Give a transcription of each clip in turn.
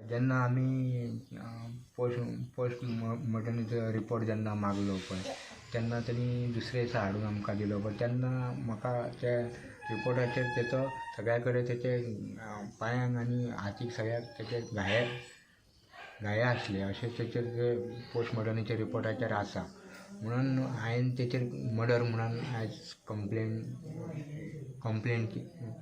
जेन्ना आमी post मोर्टमाचो report जेन्ना मागलो पळय तेन्ना तेणी दुसरे दिसा हाडून आमकां दिलो बट तेन्ना म्हाका त्या रिपोर्टाचेर तेचो सगळ्या कडेन तेचे पांयांक आनी हातीक सगळ्याक तेचे घाये घाये आसले अशें तेचेर ते पोस्टमोर्टमाच्या रिपोर्टाचेर आसा म्हणून हांवें तेचेर मर्डर म्हणून आयज complain complain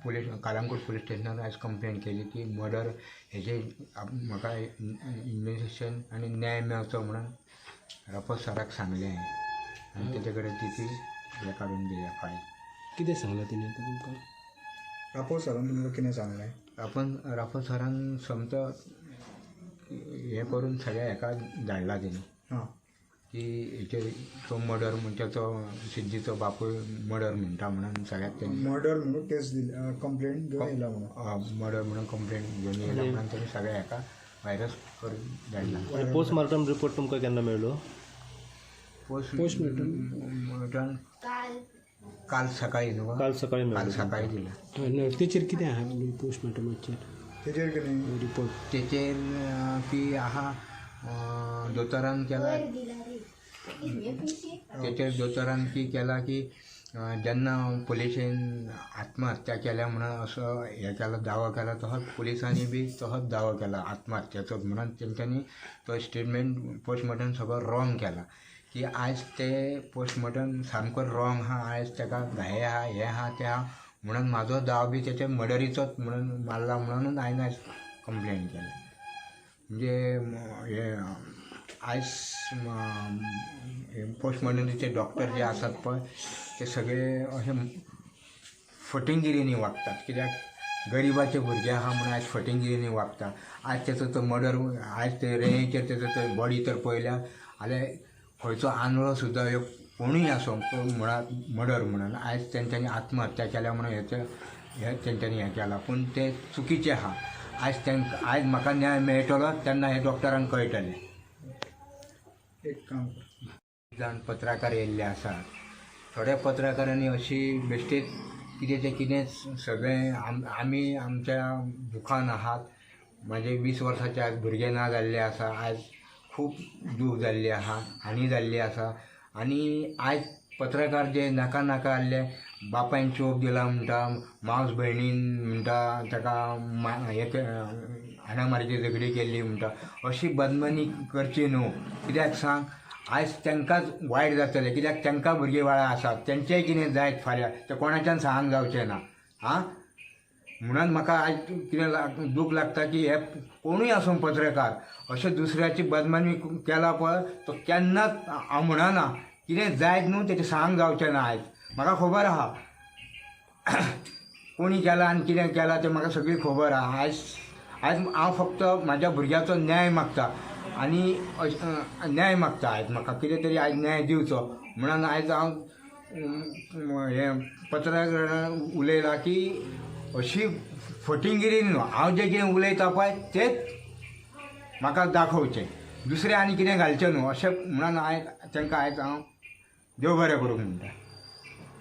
police Calangute police स्टेशनार आयज कंप्लेन केली की मर्डर हेजे म्हाका इनवेस्टिगेशन आनी न्याय मेळचो म्हणून रापोस सराक सांगलें हांवें आनी तेजे कडेन ती ती हें काडून दिल्या फायल. कितें सांगलां तेणी आतां तुमकां? रापोस सरान तुमकां कितें सांगलें? आपण रापोस सरान सोमतो हें करून सगळ्या हेका धाडला तेणी हां. की हेचेर तो मर्डर म्हणजे तो सिद्धीचो बापूय मर्डर म्हणटा म्हणून सगळ्याक तेणी मर्डर म्हणून केस दिली, कंप्लेन घेवन येयला म्हणून. मर्डर म्हणून कंप्लेन घेवन येयला म्हणून तेणी सगळ्या हेका व्हायरस करून धाडला. आनी पोस्टमार्टम रिपोर्ट तुमकां केन्ना मेळ्ळो? पोस्टमॉर्टम काल सकाळी न्हू? काल सकाळी काल मेळ्ळो. सकाळी दिला. तेचेर कितें आहा पोस्टमार्टमाचेर तेजेर कितें रिपोर्ट? तेचेर की आहा दोतोरान केला, तेचेर दोतोरान की केला की जेन्ना पुलिशेन आत्महत्या केल्या म्हणून असो हें केलो दावो केला, तसोच पुलिसांनी बी तसोच दावो केला आत्महत्याचो म्हणून तेंच्यांनी तो स्टेटमेंट पोस्टमॉर्टम सगळो रॉंग केला की आयज ते पोस्टमॉर्टम सामको रॉंग आहा, आयज ताका घाये आहा, हें आहा तें आहा म्हणून म्हाजो दाव बी तेच्या मर्डरीचोच म्हणून मारला म्हणून हांवें आयज कंप्लेन केलें. म्हणजे हें आयज पोस्टमॉर्टमाचे डॉक्टर जे आसात पळय ते सगळे अशे फटिंगिरीनी वागतात, कित्याक गरिबाचे भुरगे आहा म्हणून आयज फटिंगिरीनी वागता. आयज तेचो तो मर्डर, आयज ते रेंवेचेर तेचो तो बॉडी तर पळयल्या जाल्यार खंयचो आंधळो सुद्दां ह्यो कोणूय आसूं तो म्हणा मर्डर म्हणून आयज तेंच्यांनी आत्महत्या केल्या म्हणून हेचें हें तेंच्यांनी हें केलां, पूण तें चुकीचें आहा. आयज तेंकां आयज म्हाका न्याय मेळटलो तेन्ना हे डॉक्टरांक कळटलें. एक काम कर. जाण पत्रकार येयल्ले आसात, थोड्या पत्रकारांनी अशी बेश्टेच कितें तें कितेंच सगळें आमी आमच्या दुखान आहात. म्हाजे 20 वर्साचे आज भुरगे ना जाल्ले आसा, आयज खूब दूख जाल्ली आहा, हानी जाल्ली आसा. आनी आयज पत्रकार जे नाका नाका आहले बापायन चोप दिला म्हणटा, मावस भयणीन म्हणटा ताका हें हाणामारीची झगडी केल्ली म्हणटा, अशी बदनामी करची न्हू. कित्याक सांग, आयज तांकांच वायट जातलें, कित्याक तांकां भुरगीं बाळां आसात, तेंचेंय कितें जायत फाल्यां तें कोणाच्यान सांग जावचें ना. आं, म्हणून म्हाका आयज कितें दूख लागता की हे कोणूय आसूं पत्रकार अशें दुसऱ्याची बदनामी केला पळय तो केन्नाच हांव म्हणना कितें जायत न्हू तेचें सांग जावचें ना. आयज म्हाका खबर आहा कोणी केलां आनी कितें केलां तें म्हाका सगळी खबर आहा. आयज आयज हांव फक्त म्हाज्या भुरग्याचो न्याय मागता आनी न्याय मागता. आयज म्हाका कितें तरी आयज न्याय दिवचो म्हणून आयज हांव हें पत्रकार उलयलां की अशी फटिंगिरी न्हू, हांव जें कितें उलयता पळय तेंच म्हाका दाखोवचें, दुसरें आनी कितें घालचें न्हू अशें म्हणून आयज तांकां आयज हांव देव बरें करूंक म्हणटा.